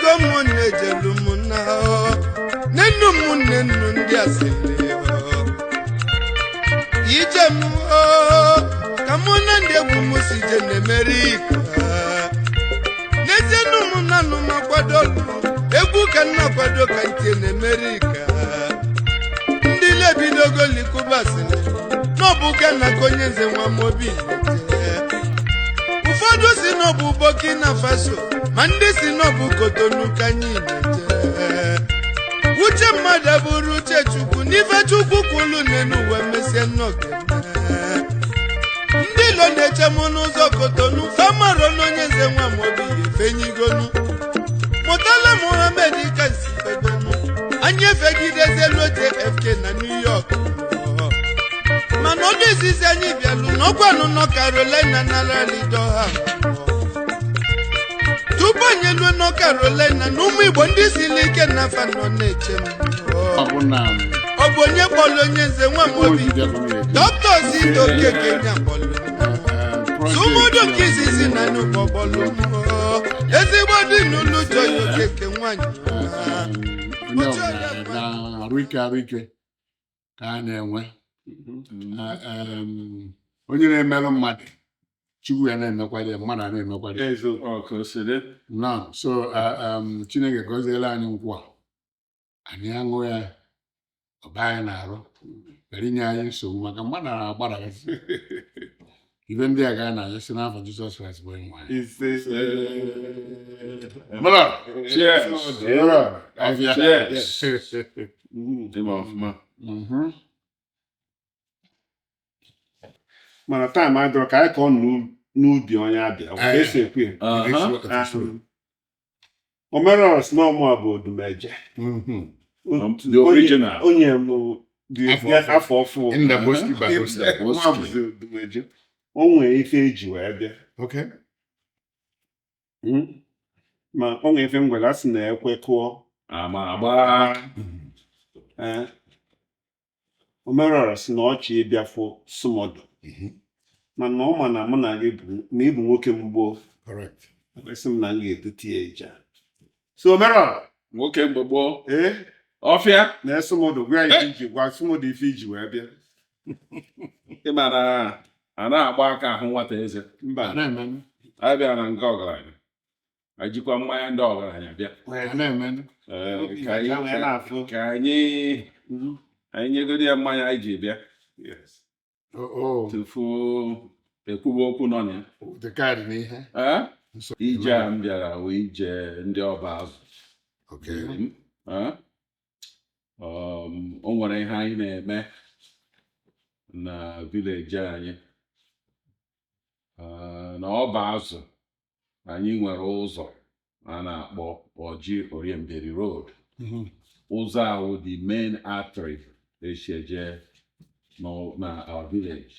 Ego ụmụnne jelu m na nenu ụmụnne nnu ndị asịrị ije m o, ka mụ na ndị egwu m si je na-Emerika. N'ezie nụ m nanụ m akwado egwu ka m na-akwado ka ntie na-Emerika. Ndị lebidogo likuba sịrị n'ọbụ Gana ka onye nze nwa Mobi na-eje. Ụfọdụ si n'ọbụ Burkina Faso, ma ndị si n'ọbụ Kotonu ka anyị na-eje. Uche mmadụ abụrụ uche Chukwu. N'ife Chukwu kwulu n'elu ụwa mesie nnọọ. Ndị ilo na-eche m n'ụzọ Kotonu, famaro na onye nze nwa Mobi efenyigonu. Murtala Muhammed ka nsi fegonu. Anyị efegidezelu JFK na New York, mana ọdụ izizi anyị bịalụ n'ọkwanụ nọ Carolina na Raleigh. Tupu anyị eluo nọ Carolina na ụmụ Igbo ndị siri ike na afa nọ na-eche m. Ọ bụ na Ọ bụ onye kpọrọ onye nze nwa Mobi? ojide community. Dọkịta Zito Okeke nya kpọrọ Sumudu nke izizi na nnukwu ọgbọlụ, ezigbo dị n'ụlọ Joy Okeke nwanyị. Onye ọbụla na arụ ike, arụ ike ka a na-enwe. Onye na-emerụ mmadụ, Chukwu ya na-emekwara ya, mmadụ a na-emekwara ya. Eziokwu. Ọ ka o si dị. Now, so Chineke gọziela anyị nkwụ a, anyị aṅụ ya, ọba anyị na-arụ ghara inye anyị nsogbu, maka mmadụ na-agbadagasị ibe ndị a ga na si n'afọ Jizọs Kraịst bụ onye nwe anyị. Ise. Mụlọ, Cheers. mụlọ, ọfịa. Cheers. Ịma ọfụma. Mana time adịrọ ka anyị kọọ n'ubi onye abịa ka esi ekwu ya. Omerọs n'ọmụ a bụ Odumeje. The original. Onye bụ the Afọ ọfụ. Afọ ọfụ. Indaboski Bahose. Nwa bụzi Odumeje. O nwee ife eji wee bịa. Ma o nwee ife m gwara, a sị na ekwe kụọ Ama agba. Ee. Omerọra sị na ọ chị ịbịafụ Sụmọdụ, mana ọ ma na mụ na gị bụ na ịbụ nwoke m gboo. Correct. Kwesị m na m ga-edute ya ije a. So Omerọra, Nwoke mgbe gboo. Ee. Ọfịa. Na Sụmọdụ gwa ya ife iji, gwa Sụmọdụ ife iji wee bịa. Ị ma na a na-agba aka ahụ nwata eze. Mba. A na-eme. A bịa na nke ọgaranya. Ejikwa mmanya ndị ọgaranya bịa. A na-eme. Ee, ka Ya wee anyị na-afụ. ka anyị nyegodi ya mmanya anyị ji bịa Oh, tupu ekwuwe okwu nọ na ya. the card na ihe. Ee? Nso- Ije a m bịara wee ije ndị ọba azụ. Ee? O nwere ihe anyị na-eme na village anyị. Na ọba azụ anyị nwere ụzọ a na-akpọ Ọjị Oriemberi Road. Ụzọ ahụ, the main artery esi eje na our village.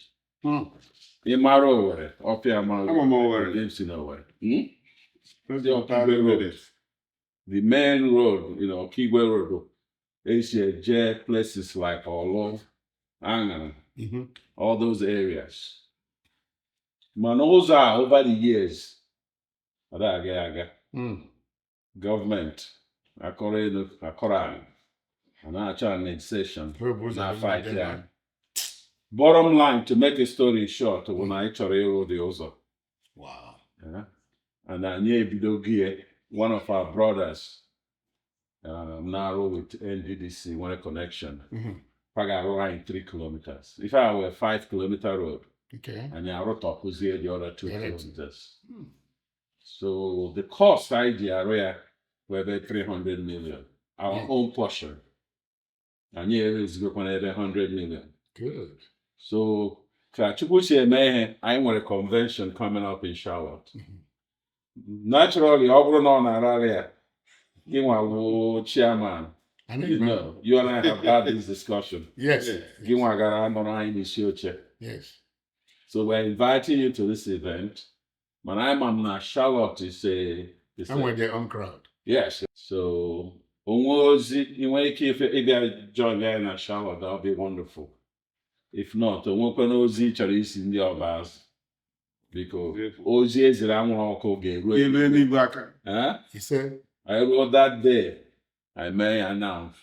Ị mara Owerri, ọfịa mara. Ama m Owerri. Onye si na Owerri. The Okigwe Road. The main road, Okigwe Road, esi eje places like Olo, Aṅara, all those areas. Mana ụzọ a, over the years, ọ da aga aga. Gọọmenti akọrọ elu akọrọ ala, a na-achọ annexation Bụ ụzọ na anyị fight na-aga. Ya. Bottom line, to make a story short, bụ na anyị chọrọ ịrụ dị ụzọ. Yeah. And anyị ebidogo ya. One of our brothers na-arụ with NDDC nwere connection. Fa ga-arụrụ anyị 3 kilometers. Ife a wee 5 kilometer road. Anyị arụtọpụzie the other 2 kilometers. So the cost anyị ji arụ ya bụ ebe 300 million. Our own portion. Anyị erezigokwana ebe 100 million. Good. So ka Chukwu si eme ihe, anyị nwere convention coming up in Charlotte. Naturally, ọ bụrụ na ọ na-ararị ya, gị nwa bụ chairman. I You know. You and I have had this discussion. Yes. Gị nwa gara anọrọ anyị n'isi oche. Yes. So we're inviting you to this event. Mana I'm na Charlotte is I'm a with their own crowd. Yes. So onwe ozi ị nwere ike ịbịa join ya na Charlotte, that would be wonderful. If not, o nwekwana ozi ị chọrọ isi ndị ọba azụ. Biko, ozi eziri anwụrụ ọkụ ga-eru Elu eluigwe aka. Eh? Ise. Anyị ruo that day, anyị mee ya announce.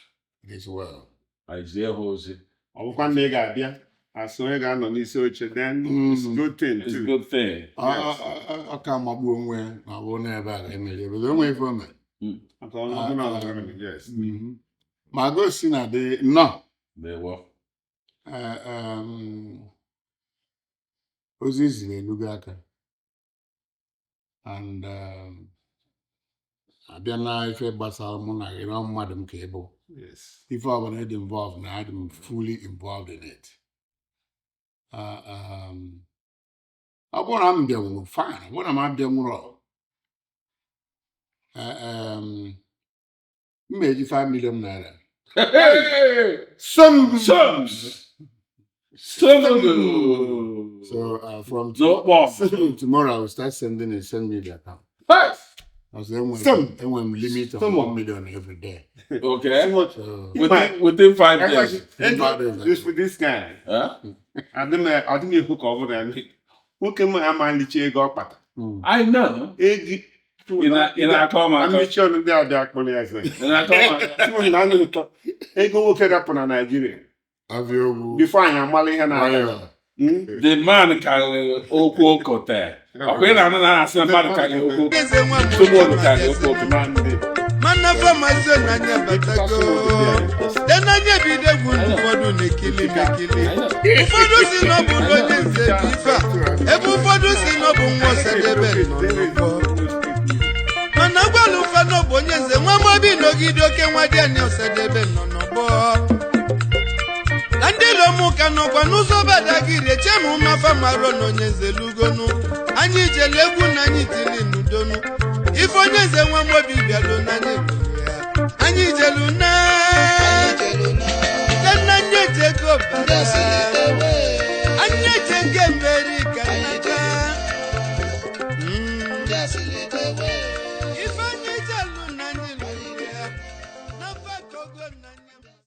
It is well. Anyị zie ha ozi. Ọ bụkwa na ị ga-abịa asị onye ga-anọ n'isi oche, then it's good thing It's a too. good thing. Ọ ka magbuo onwe ya ma ọ bụrụ na ebe a ka emere ebe onwe ife o mere. Maka ọ bụ na ọ gara, yes. Ma gosi na dị nnọọ. Ndewo. Ozi ziri elugo aka and abịa na ife gbasara mụ na gị na mmadụ m ka ị bụ. Ife ọbụla dị involved na adị m fully involved in it. Ọ bụrụ na m bịanwuru, fine. Ọ bụrụ na m abịanwuru, m ma-eji 5 million naira. Hey! Some Sums! Sums! So from No bomb. tomorrow I will start sending it. Send me the account. Hey! Because enwe Some. enwe m limit of Some. 1 million every day. Okay. So Within 5 days. This with this guy. Huh? Adị m adị m ekwu ka ọ bụrụ ya nwoke m amalicha ego ọ kpata. I know. Egi Ị na-akọ m aka. Mmechi ọnụ ndị abịa akpọrọ ya sị. Ị na-akọ m aka. Sị m na anụ ụtọ ego nwoke rapụ na Naịjirịa Avia ogwu. before anyị amala ihe na-aga. Nwayọọ. The man karịrị okwu okote. Ọkwa ị na-anụ na asị na mmadụ karịrị okwu. Eze nwa m. Someone karịrị okwu okote. Mana famasi n'anya batago denanya ebido egwu, ndị ụfọdụ na-ekili m ekili, ụfọdụ si na ọ bụ onye nze bụ ife a, ebe ụfọdụ si na ọ bụ nwa Ọsadebe nọ n'ụfọ, mana gwalụ ụfọdụ ọ bụ onye nze nwa Mobi nọgide oke nwa Diani Ọsadebe nọ n'ọgbọ na ndị ilomuka nọkwa n'ụzọ Badagiri echem mafa maro na onye nze lugonu. Anyị jele egwu na anyị tili n'udonu ife onye nze nwa Mobi bịalụ n'anya.